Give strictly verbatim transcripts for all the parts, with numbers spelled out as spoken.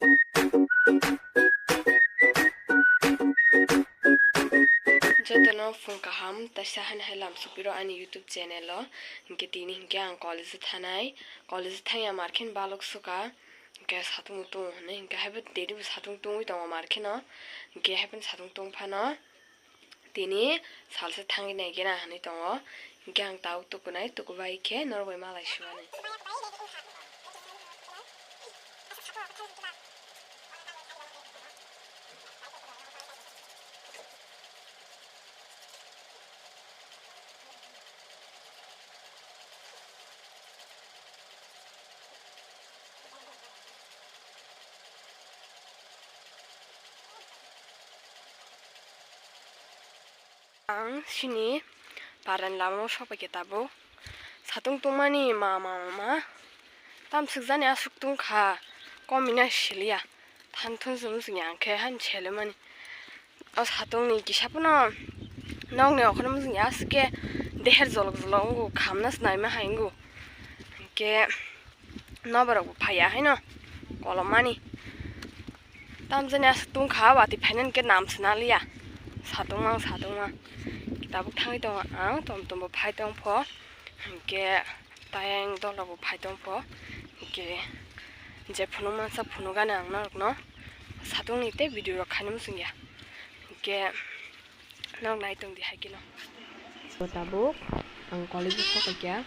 Jotono phung kaham, taisa hani hai lam sukpiro ani YouTube channel o. Hinkhe tini hinkhe ang college o thanai, college o thangya markhe balok suka, hinkhe satung tung hwnwi hinkhe haibo daily bo satung tungwi tongo markhe no, hinkhe haibo satung tung phano. Tini salsa thangwi naikhe na hinwi tongo. Hinkhe ang tabuk tukunai, tukubai khe norok bai malai simanwi. Ang sini parani lama o sokphaikhe tabuk. Satung tungmani ma, ma, ma, ma. Tamsukjani aswk tungkha, komina siliya. Thanthun sumsung ya khe han selemani. O satungni kisa phano nokni okhorno mujungya aswk khe deher jolok jolok wngo, khamna se naima hai wngo. Hinkhe noborok bo phaiya haino kolomani. Tamjani aswk tungkha, watwi phainani khe nam se naliya. Satungma, satungma. Tabuk thangwi tongo ang, tom tom bo phai tongpho. Hinkhe tayang dolo bo phai tongpho. Hinkhe je phunuk mansa phunukgani ang norokno. Satungni tei video rok khaina muchungya. Hinkhe norok nai tongdi hai kheno. Tabuk ang college o sokphaikha.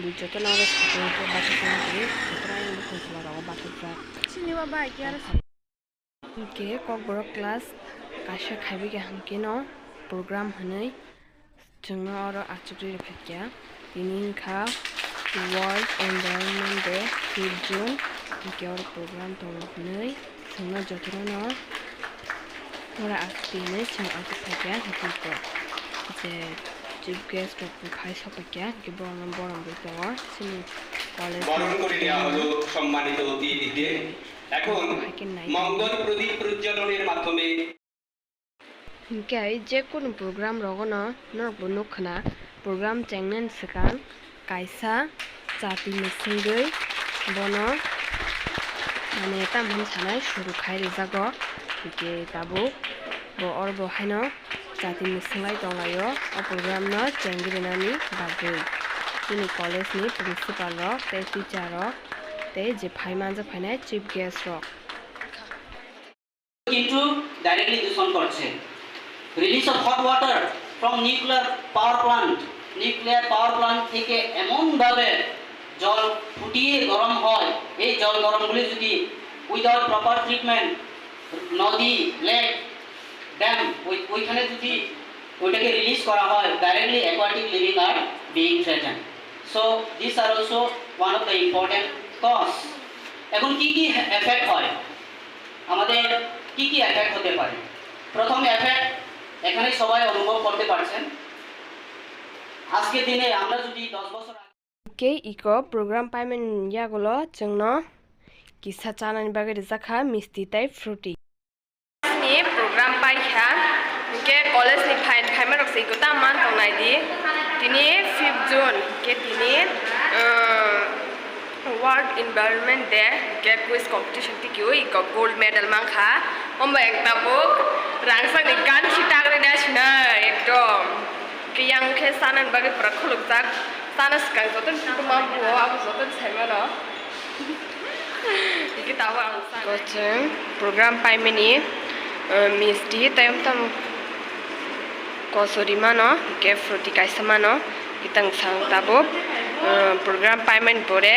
Bo jotono aro satung khe bathajak, jotono ayang bwkhak chwla rogo bathajak. Chini baba hai khe aro. Hinkhe Kokborok class kaisa khaibaikha hinkhe no program hwnwi chwngno oro achugwi rwphaikha. Tini wngkha World Environment Day, fifth June. Hinkhe oro program tongo hwnwi chwngno jotono no oro achugwi hinwi chwng achukphaikha. Hinkhe je chief guest rok phai sokphaikha, hinkhe borokno borom rwui tongo chini college ni বরণ করে নেওয়া হলো সম্মানিত অতিথিদের। এখন মঙ্গল প্রদীপ প্রজ্বলনের মাধ্যমে Hinkhe je kunu program rogono norokbo nukkha na, program chengnani swkang kaisa chati mwswngwi bono mane tamo hwn sanai suru khai rijago. Hinkhe tabuk bo oro bo haino chati mwswng lai tonglaio o program no chengwi rwnani bagwi. Chini college ni principal rok tei teacher rok tei je phai manjak phainai chief guest rok. কিন্তু ডাইরেক্টলি দূষণ করছে। Release of hot water from nuclear power plant, nuclear power plant থেকে এমনভাবে জল ফুটিয়ে গরম হয়, এই জল গরমগুলি যদি উইদাউট প্রপার ট্রিটমেন্ট, নদী, লেক, ড্যাম, ওই ওইখানে যদি ওইটাকে রিলিজ করা হয়, ডাইরেক্টলি অ্যাকোয়াটিক লিভিং আর being threaten. So these are also one of the important cause. এখন কি কি এফেক্ট হয়, আমাদের কি কি এফেক্ট হতে পারে? প্রথম এফেক্ট এখানে সবাই অনুভব করতে পারছেন। আজকের দিনে আমরা যদি দশ বছর আগে Khe iko program paimani yagulo chwngno kisa chanani bagwi rijak kha misti tei fruity. Ni program paikha, hinkhe college ni phain phaima rok se iko ta man tongnai di. Tini fifth June, hinkhe tini, uh, World Environment Day, hinkhe quiz competition tiki o iko gold medal mankha. Omba ek tabuk rangchak ni gan si tagri na sinai ekdom. Khe yang khe sanani bagwi pura khulukjak. Sana swkang joto ni photo ma buo, abo joto ni sai mano. Hingke tabuk ang sana. Kochwng program paimani, eh, misti tei tamo kosori mano, hingke fruity kaisa mano, hingke tang sang tabuk, eh, program paimani pore,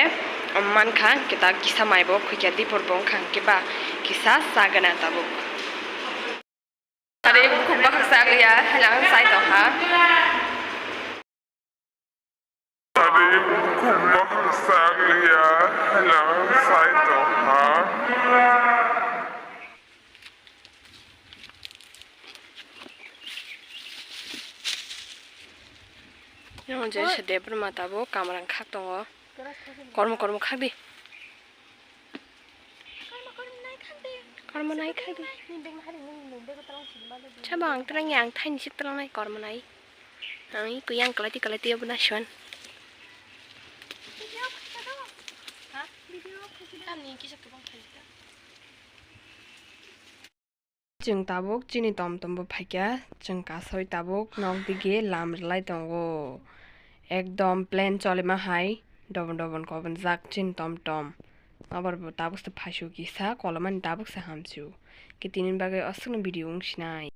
om mankha, hingke ta kisa maibo khukya dipor bo wngkha, hingke ba kisa sagana tabuk. Tari bukhuk bakhak sak liya, halang sai tongha. Tari bukhuk bakhak sak liya, halang sai tongha. Yang je se debra mata bo kamrang khak tongo. Kormo kormo khak di. Kormo nai khak di. Sabo ang twlang ya, ang thaini sik twlang nai kormo nai. Ang i kuyang kwlai twi kwlai twi abo na suan. Tamni kisa kwbang khaijak. Chwng tabuk chini tomtom bo phaikha, chwng kasoi tabuk nok dige lam rwlai tongo. Ekdom plan cholima hai, dobon dobon kobonjak chini tomtom. Abar bo tabuk se phaisu kisa, kolomani tabuk se hamsu. Ke tini bagwi aswkno video wng sinai.